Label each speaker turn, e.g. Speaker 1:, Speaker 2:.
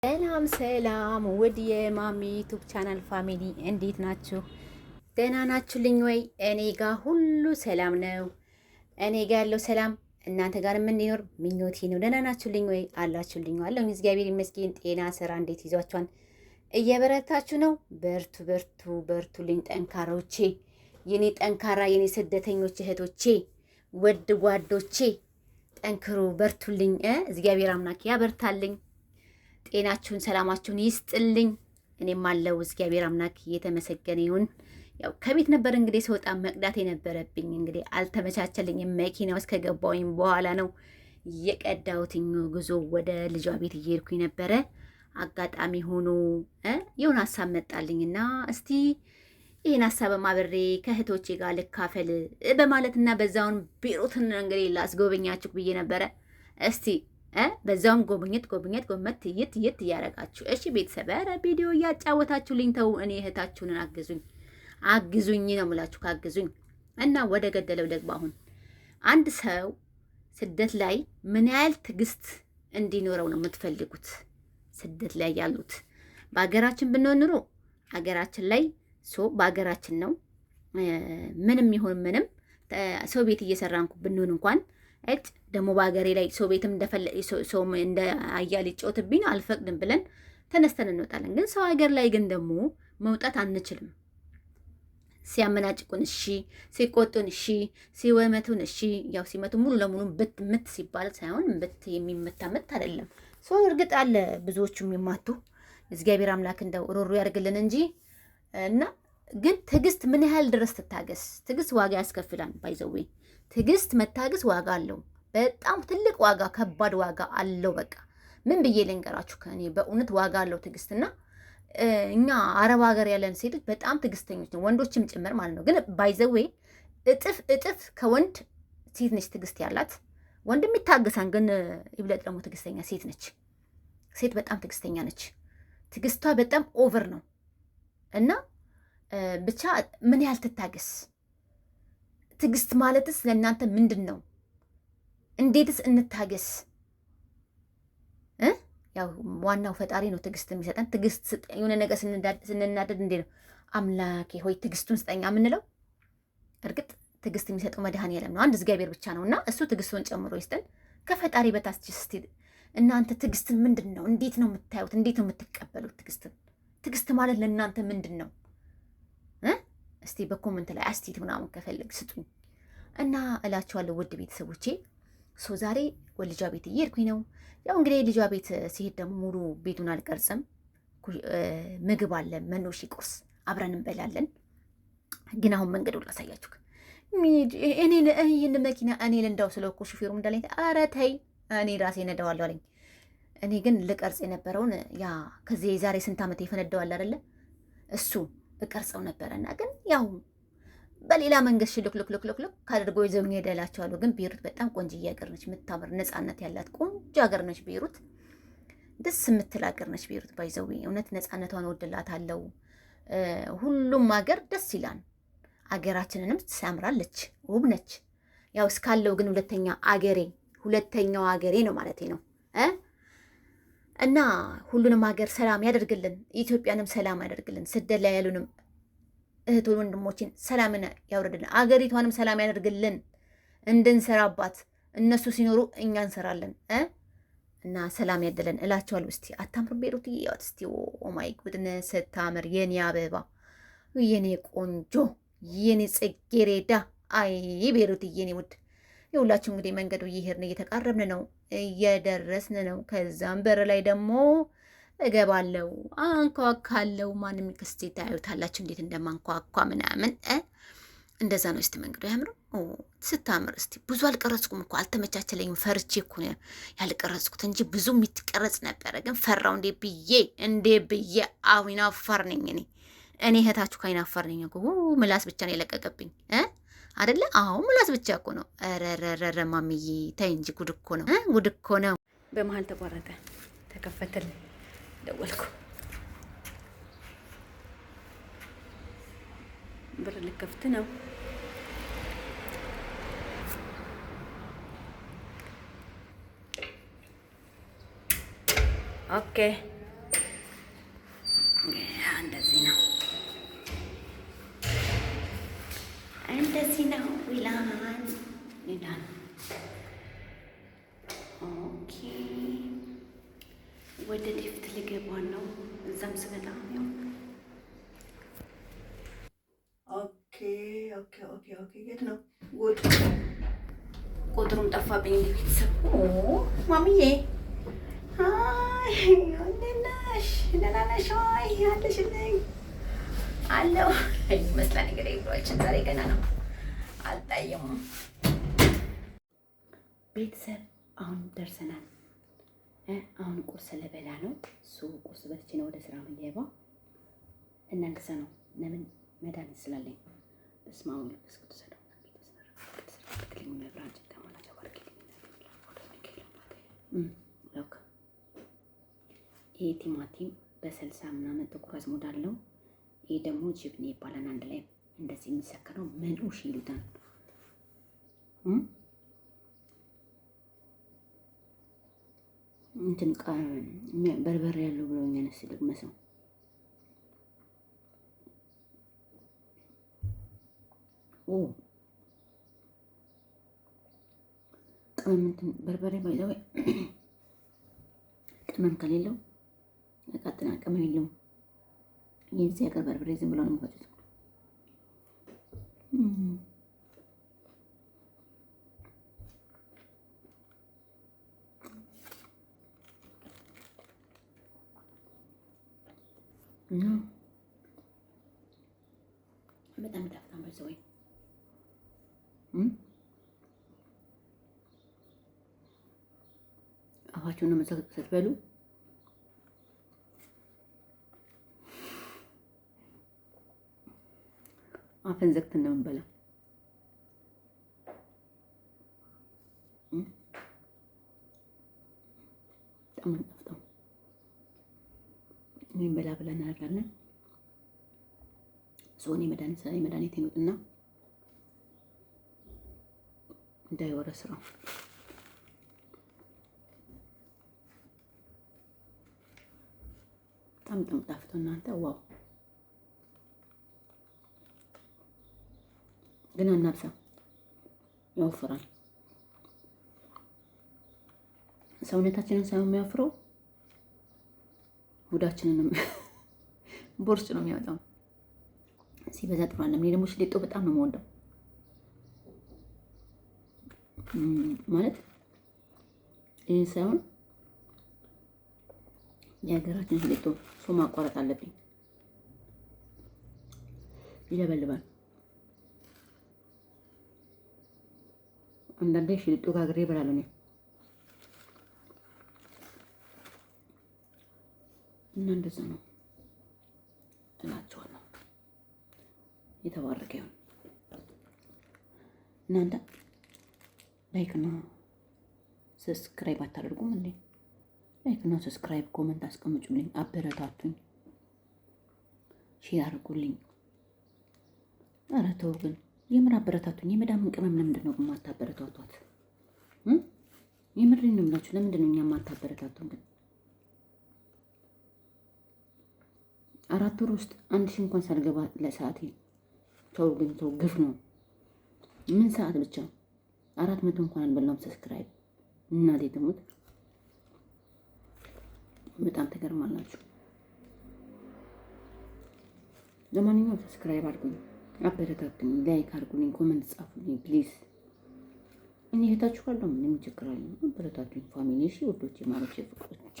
Speaker 1: ሰላም ሰላም፣ ውድ የማሚ YouTube channel family እንዴት ናችሁ? ደህና ናችሁልኝ ወይ? እኔ ጋር ሁሉ ሰላም ነው። እኔ ጋር ያለው ሰላም እናንተ ጋር የምንኖር ምኞቴ ነው። ደህና ናችሁልኝ ወይ? አላችሁልኝ? አለሁ፣ እግዚአብሔር ይመስገን። ጤና፣ ስራ እንዴት ይዟችኋል? እየበረታችሁ ነው? በርቱ በርቱ በርቱልኝ ጠንካሮቼ፣ የኔ ጠንካራ የኔ ስደተኞች እህቶቼ፣ ወድ ጓዶቼ ጠንክሩ፣ በርቱልኝ። እግዚአብሔር አምላክ ያበርታልኝ። ጤናችሁን ሰላማችሁን ይስጥልኝ። እኔም አለው፣ እግዚአብሔር አምላክ እየተመሰገነ ይሁን። ያው ከቤት ነበር እንግዲህ ስወጣ መቅዳት የነበረብኝ፣ እንግዲህ አልተመቻቸልኝም። መኪና ውስጥ ከገባሁኝ በኋላ ነው የቀዳሁትኝ። ጉዞ ወደ ልጇ ቤት እየሄድኩኝ ነበረ። አጋጣሚ ሆኖ የሆነ ሀሳብ መጣልኝና እስቲ ይህን ሀሳብ አብሬ ከእህቶቼ ጋር ልካፈል በማለትና በዛውን ቤሩትን እንግዲህ ላስጎበኛችሁ ብዬ ነበረ። እስቲ በዛውም ጎብኘት ጎብኘት ጎመት የት የት እያረጋችሁ እሺ ቤተሰብ፣ ኧረ ቪዲዮ እያጫወታችሁልኝ ተው። እኔ እህታችሁን አግዙኝ አግዙኝ ነው የምላችሁ፣ ካግዙኝ እና ወደ ገደለው ልግባ። አሁን አንድ ሰው ስደት ላይ ምን ያህል ትዕግስት እንዲኖረው ነው የምትፈልጉት? ስደት ላይ ያሉት በሀገራችን ብንሆን ኑሮ ሀገራችን ላይ so በሀገራችን ነው፣ ምንም ይሁን ምንም ሰው ቤት እየሰራን ብንሆን እንኳን እጭ ደግሞ በሀገሬ ላይ ሰው ቤትም ሰው እንደ አያ ሊጫወትብኝ አልፈቅድም ብለን ተነስተን እንወጣለን። ግን ሰው ሀገር ላይ ግን ደግሞ መውጣት አንችልም። ሲያመናጭቁን እሺ፣ ሲቆጡን እሺ፣ ሲወመቱን እሺ። ያው ሲመቱ ሙሉ ለሙሉ ብት ምት ሲባል ሳይሆን ብት የሚመታ ምት አይደለም። ሰው እርግጥ አለ ብዙዎቹ የሚማቱ፣ እግዚአብሔር አምላክ እንደው ሮሮ ያደርግልን እንጂ። እና ግን ትዕግስት ምን ያህል ድረስ ትታገስ? ትዕግስት ዋጋ ያስከፍላል። By the way ትዕግስት መታገስ ዋጋ አለው። በጣም ትልቅ ዋጋ፣ ከባድ ዋጋ አለው። በቃ ምን ብዬ ልንገራችሁ? ከእኔ በእውነት ዋጋ አለው ትዕግስትና እኛ አረብ ሀገር ያለን ሴቶች በጣም ትዕግስተኞች ነው፣ ወንዶችም ጭምር ማለት ነው። ግን by the way እጥፍ እጥፍ ከወንድ ሴት ነች ትዕግስት ያላት። ወንድም ይታገሳን፣ ግን ይብለጥ ደግሞ ትዕግስተኛ ሴት ነች። ሴት በጣም ትዕግስተኛ ነች። ትዕግስቷ በጣም over ነው። እና ብቻ ምን ያህል ትታገስ? ትዕግስት ማለትስ ለእናንተ ምንድን ነው? እንዴትስ እንታገስ? ያው ዋናው ፈጣሪ ነው ትዕግስት የሚሰጠን። ትዕግስት የሆነ ነገር ስንናደድ እንዴ ነው አምላኬ ሆይ ትዕግስቱን ስጠኝ የምንለው? እርግጥ ትዕግስት የሚሰጠው መድኃኔዓለም ነው፣ አንድ እግዚአብሔር ብቻ ነው። እና እሱ ትዕግስቱን ጨምሮ ይስጠን። ከፈጣሪ በታች እስቲ እናንተ ትዕግስትን ምንድን ነው? እንዴት ነው የምታዩት? እንዴት ነው የምትቀበሉት ትዕግስትን? ትዕግስት ማለት ለእናንተ ምንድን ነው? እስቲ በ comment ላይ አስተያየት ምናምን ከፈለግ ስጡኝ እና እላችኋለሁ ውድ ቤተሰቦቼ። So ዛሬ ወደ ልጇ ቤት እየሄድኩኝ ነው። ያው እንግዲህ ልጇ ቤት ሲሄድ ደግሞ ሙሉ ቤቱን አልቀርጽም። ምግብ አለ፣ መኖሺ ቁርስ አብረን እንበላለን። ግን አሁን መንገዱን ላሳያችሁ። እኔ ይህን መኪና እኔ ልንዳው ስለው እኮ ሹፌሩ እንዳለኝ ኧረ ተይ እኔ ራሴ ነዳዋለሁ አለኝ። እኔ ግን ልቀርጽ የነበረውን ያ ከዚህ የዛሬ ስንት ዓመት የፈነዳዋል አይደለ፣ እሱ እቀርጸው ነበረና ግን ያው በሌላ መንገድ ሽልክልክልክልክ አድርጎ ይዘውኝ ሄደ እላቸዋለሁ። ግን ቤሩት በጣም ቆንጅዬ ሀገር ነች፣ የምታምር ነፃነት ያላት ቆንጆ ሀገር ነች ቤሩት። ደስ የምትል ሀገር ነች ቤሩት። By the way እውነት ነፃነቷን እወድላታለሁ። ሁሉም ሀገር ደስ ይላል። አገራችንንም ታምራለች፣ ውብ ነች። ያው እስካለው ግን ሁለተኛ አገሬ፣ ሁለተኛው አገሬ ነው ማለት ነው እና ሁሉንም ሀገር ሰላም ያደርግልን፣ ኢትዮጵያንም ሰላም ያደርግልን፣ ስደት ላይ ያሉንም እህት ወንድሞችን ሰላምን ያውርድልን፣ አገሪቷንም ሰላም ያደርግልን፣ እንድንሰራባት። እነሱ ሲኖሩ እኛ እንሰራለን እና ሰላም ያደለን እላቸዋለሁ። እስቲ አታምር ቤሩት? ያት እስቲ፣ oh my goodness ስታምር! የኔ አበባ፣ የኔ ቆንጆ፣ የኔ ጽጌሬዳ፣ አይ ቤሩት የኔ ውድ። የሁላችሁ እንግዲህ መንገዱ እየሄድን እየተቃረብን ነው፣ እየደረስን ነው። ከዛም በር ላይ ደግሞ እገባለው፣ አንኳኳለው። ማንም ክስቲ ታዩታላችሁ እንዴት እንደማንኳኳ ምናምን እንደዛ ነው። እስቲ መንገዱ አያምርም? ስታምር! እስቲ ብዙ አልቀረጽኩም እኮ፣ አልተመቻቸለኝም። ፈርቼ እኮ ነው ያልቀረጽኩት እንጂ ብዙ የሚትቀረጽ ነበረ። ግን ፈራው። እንዴ ብዬ እንዴ ብዬ አይናፋር ነኝ እኔ። እኔ እህታችሁ ከአይናፋር ነኝ እኮ፣ ምላስ ብቻ ነው የለቀቀብኝ አደለ? አዎ ምላስ ብቻ እኮ ነው። ረረረረ ማሚዬ ተይ እንጂ፣ ጉድ እኮ ነው፣ ጉድ እኮ ነው። በመሀል ተቋረጠ፣ ተከፈተልን፣ ደወልኩ። ብር ልከፍት ነው። Okay. እንደዚህ ነው፣ እንደዚህ ነው ይላል ይላል። Okay ወደ ሊፍት ልገባ ነው። እዛም ስመጣ ያው
Speaker 2: Okay፣ የት ነው ጉድ?
Speaker 1: ቁጥሩም ጠፋብኝ። እንደ ቤተሰብ ማሚዬ እንዴት ነሽ? ደህና ነሽ ወይ? አለሽልኝ? አለው ይመስላል። እንግዲህ ብሏችን ዛሬ ገና ነው አልታየም። ቤተሰብ አሁን ደርሰናል። አሁን ቁርስ ልበላ ነው። እሱ ቁርስ በልቼ ነው ወደ ስራ የምገባው እና እንደዛ ነው። ለምን መድኃኒት ስላለኝ። በስመ አብ ወወልድ ወመንፈስ ቅዱስ look ይሄ ቲማቲም በስልሳ ምናምን ጥቁር አዝሙድ አለው። ይሄ ደግሞ جبنة ይባላል። አንድ ላይ እንደዚህ የሚሰከረው منقوش ይሉታል። እንትን በርበሬ ያለው ብለውኛል። እስኪ ልቅመሰው። ኦ ቅመም እንትን በርበሬ ባይዘው ቅመም ከሌለው ያቃጥናል። ቅመም የለውም። የዚህ ሀገር በርበሬ ዝም ብለው ነው የሚፈጩት። እና በጣም ይጣፍጣል። by the way አፋችሁን ስትበሉ አፈን ዘግተን ነው የምንበላው። በጣም ነው የሚጣፍጠው። እኔም በላ ብላ እናደርጋለን። ሶኒ መድኃኒት ስላለኝ መድኃኒት ይኑጥና እንዳይወረ ስራው በጣም በጣም ጣፍቶ እናንተ wow! ግን አናብዛ፣ ያወፍራል። ሰውነታችንን ሳይሆን የሚያወፍረው ሆዳችንን ቦርጭ ነው የሚያወጣው። ሲበዛ ጥሩ አይደለም። እኔ ደግሞ ሽሌጦ በጣም ነው የምወደው። ማለት ይህ ሳይሆን የሀገራችን ሽሌጦ ሰው ማቋረጥ አለብኝ። ይለበልባል። አንዳንዴ ሽሌጦ ጋግሬ እበላለሁ እኔ እና እንደዛ ነው እላቸዋለሁ። የተባረከ ይሁን። እናንተ like እና subscribe አታደርጉም እንዴ? Like እና subscribe፣ comment አስቀምጩልኝ፣ አበረታቱኝ፣ share አድርጉልኝ። ኧረ ተው ግን የምር አበረታቱኝ። የመዳምን ቅመም ለምንድን ነው የማታበረታቷት? የምሬን ነው የምላችሁ። ለምንድን ነው እኛ የማታበረታቱን ግን? 4 ወር ውስጥ 1000 እንኳን ሳልገባ ለሰዓቴ። ተው ግን ተው፣ ግፍ ነው። ምን ሰዓት ብቻ 400 እንኳን አልበላም subscribe። እናቴ ትሙት በጣም ትገርማላችሁ። ለማንኛውም subscribe አድርጉኝ፣ አበረታቱኝ፣ like አድርጉልኝ፣ comment ጻፉልኝ please። እኔ እህታችሁ ካለሁ ምንም ችግር አለ። አበረታቱኝ family። እሺ ውዶቼ፣ ማሮቼ፣ ፍቅሮቼ።